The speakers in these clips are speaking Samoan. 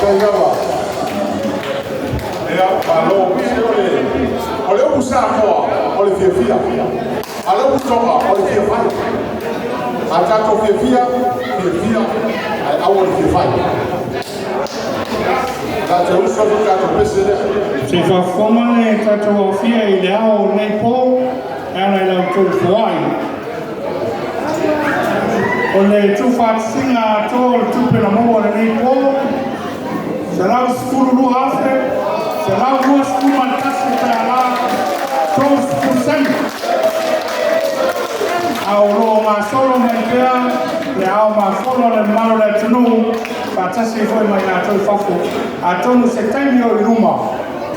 Faafetai lava. Ia, malo. Se o le upu Samoa, o le fiafia. A o le upu Toga, o le fia fai. A tatou fiafia, fiafia, ae aua le fia fai. Tatou uso atu tatou pese lea. Se i faafofoga le tatou aofia i le ao o lenei po e ala i la outou foai. O le tuufaatasiga atoa o le tupe na maua i lenei po, $112,121.30. A o lo o gasolo mai pea le ao mafolo le mamalu o le atunuu faatasi ai foi ma i latou i fafo. Atonu se taimi o i luma,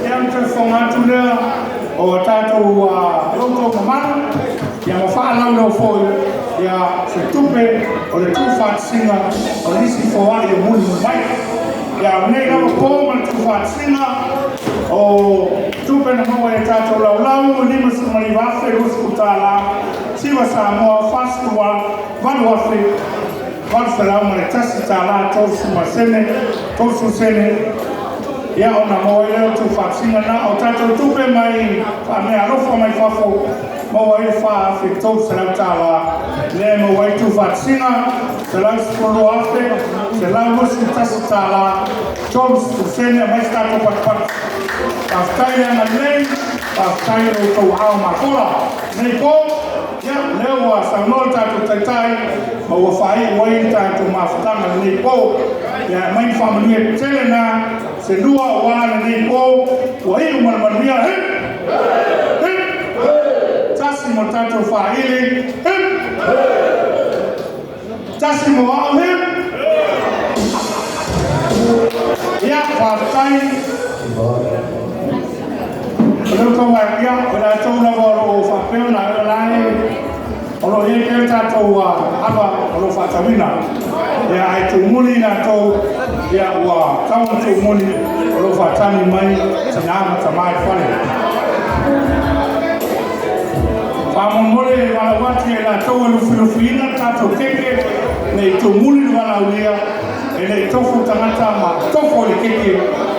ia ona toe fofoga atu lea o a tatou loutou mamalu, ia ma faalauiloa foi ia se tupe o le tuufaatasiga o nisi foai o mulimuli mai. Ia o lenei lava po ma le tuufaatasiga o tupe na maua e tatou laulau, $59,020, siva Samoa, $48,801.30, 30 sene. Ia ona maua ai lea o tuufaatasiga na o tatou tupe mai faameaalofa mai fafo, maua ai le $4,300 lea e maua ai tuufaatasiga $112,121.30. Aumai se tatou patupatu. Faafetai le agalelei, faafetai i lo outou ao mafola nei po. Ia lea ua saunoa le tatou taitai ma ua faaiu ai le tatou mafutaga lenei po. Ia aumai ni faamanuia tele na se lua aua lenei po ua iu ma le manuia. Hip! Hip! Tasi mo tatou faili. Hip! Tasi mo au. Hip! Ia, faafetai. O lea ua ia, o latou lava o lo o faapea ona lae o lo o i ai pea tatou ava o lo o faatauina. Ia, ae tuumuli latou, ia ua tau ona tuumuli o lo o faatali mai tina ma tamā i fale. Faamolemole valaau atu ia i latou e lufilufiina le tatou keke, nei tuumuli le valaaulia, e le i tofu tagata ma tofo i le keke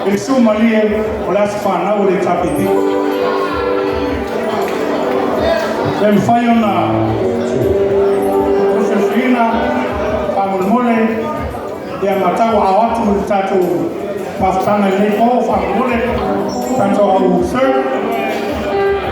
i le sumalie o le aso fanau o le HRPP. Pe mafai ona lufilufiina, faamolemole, ia matau ao atu i le tatou mafutaga i lenei po, faamolemole, tatou au sir.